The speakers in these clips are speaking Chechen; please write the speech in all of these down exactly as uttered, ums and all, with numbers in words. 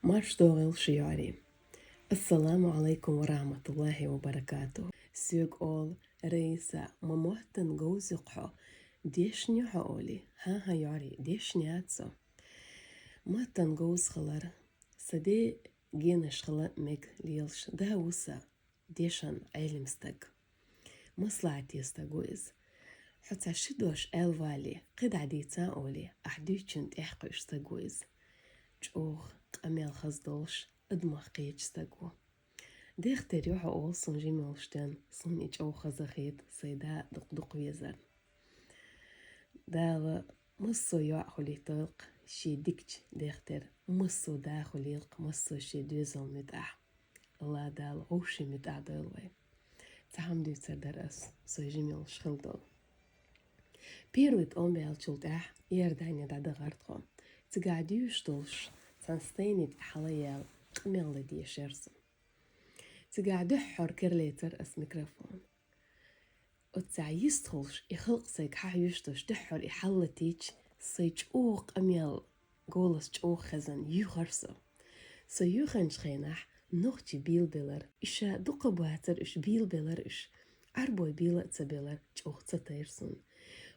Марш догӀийла шун, йоӀарий. Ассаламу Ӏалайкум ва рахьматуллахӀи ва баракатухӀ. Соьга оал Раиса, ма моттан говза хьо, дешнеи хьо олий? ХӀан-хӀа, йоӀарий, дешнеи яц со. Моттан говза хилар, са ден генаш хила мега лелаш да ву со, дешан Ӏелим стаг. МаслахӀате стаг ву иза. Хьо цхьа ши дош аьлла вале, кхидӀа дийца олий, ахь дуьйцучун тӀехь кхуьуш стаг ву иза. ЧӀогӀа къамел хаза долуш, адамах кхечу стаг ву. Дехтар ю хьо олу суна жима йолуш ден, суна и чӀогӀа хаза хета, сайн да дукха-дукха везарна. Дала массо а йоӀ хуьлуьйталкх шен дикачу дехтар, массо а да хуьлийла-кх массо а шен доьзална муьтӀахь. АллахӀ Дала вовшийн муьтӀахь дойла вай. Цхьа хӀума дуьйцур дара ас, со жима йолуш хилла долу. Первый тӀом баьллачул тӀаьхьа Иордане дӀадахара тхо. Цигахь дуьйцуш долуш, цхьана стенна тӀе хьала яьлла къамел дан дезара со. Цигахь дуьххьара керлецира ас микрофон. Оццехь йистхуьлуш, и халкъ сайга хьахьоьжуш долуш, дуьххьара и хьалалатийча, сайн чӀогӀа къамел, голос чӀогӀа хезна, юьхара со. Со юьхначу хенахь нохчий бийлабелира, уьш дукха бацара, уьш бийлабелира уьш. Ӏарбой бийла а ца белира, чӀогӀа ца тайра суна.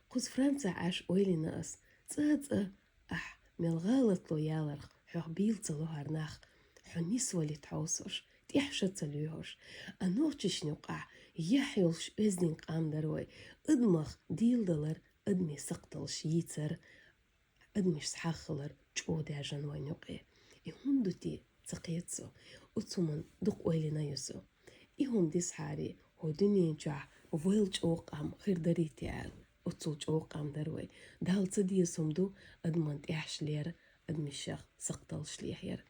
Кхуза Францехь Ӏаш ойла йина ас, цӀа-цӀа, ахь мел гӀалатло яларх, хьох бийла ца лохьара нах, хьо нисвалийта хьовсуш, тӀехь ша ца лоьхуш. А нохчашна юкъахь яхь йолуш оьздангалла къам дара вай, адамах дийла далар, адамийн сакхталш йийцар, адамашца хьагӀ хилар чӀогӀа даьржина вайна юкъе. И хӀунда ду те, ца кхета со, оцу хӀуманна дукха ойла йина ю со. И хӀума дисхьаре, хӀокху дуьнен чохь вайл чӀогӀа къам хир дарий те аьлла, оццул чӀогӀа къам дара вай. Далла ца деза хӀума ду адаман тӀехьаш лер, адамашех сакхталш лехьар.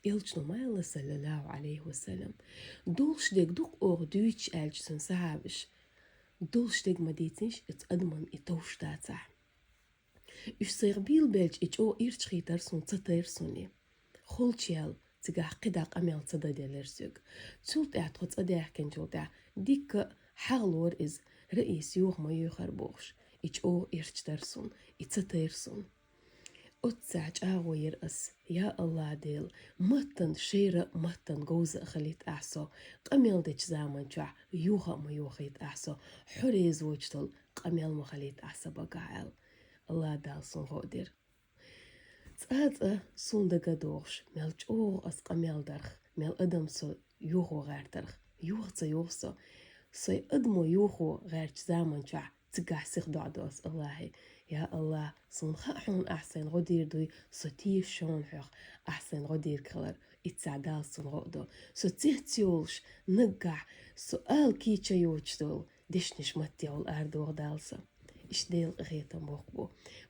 Элчано ма аьлла, саллаллахӀу Ӏалайхи ва саллам: «Долуш дерг ду-кх оха дуьйцуш», аьлча цуьнан сахьабаша, долуш дерг ма дийцинаш, оцу адаман и товш дацахь. Уьш сайх бийлабелча, и чӀогӀа ирча хийтара суна, ца тайра суна и. Холчу яьлла, цигахь кхидӀа къамел ца дан делира соьга. Цул тӀаьхьа тхо цӀа даьхкинчул тӀаьхьа дикка а хьагӀ лора иза, Раиса юха ма юьйхира бохуш. И чӀогӀа ирча дара суна, и ца тайра суна. Оццехь чӀагӀо йира ас: «Я АллахӀ Дела, маттан шера а, маттан говза а хилийта ахь со, къамел дечу заман чохь юха а ма йохийта ахь со, хьо реза воцуш долу къамел ма хилийта ахь сан багахь», – аьлла. АллахӀ Дала суна гӀо а дира. ЦӀа-цӀа суна дага а догӀуш, мел чӀогӀа ас къамел дарх, мел адам со юхо гӀертарх, юха ца юху со. Сайн адамо юхо гӀертачу заман чохь цигахь сиха доӀа до ас АллахӀе: «Я АллахӀ, суна хаьа хьуна ахь сайна гӀо дийр дуй, со теша хьуна хьох, ахь сайна гӀо дийриг хилар». Иццахь Дала суна гӀо а до. Со цец йолуш, наггахь, со ала кийча йоцуш долу дешнаш маттехула арадоху Дала сан. Иштта Делан къинхетам боккха бу.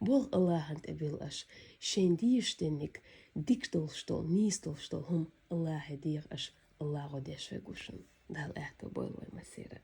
Болх АллахӀан тӀе билла аша. Шайна дезаш дерниг, дика долуш долу, нийса долуш долу хӀума АллахӀе деха аша. АллахӀ гӀо деш верг ву шуна. Дала аьтто бойла вай массеран.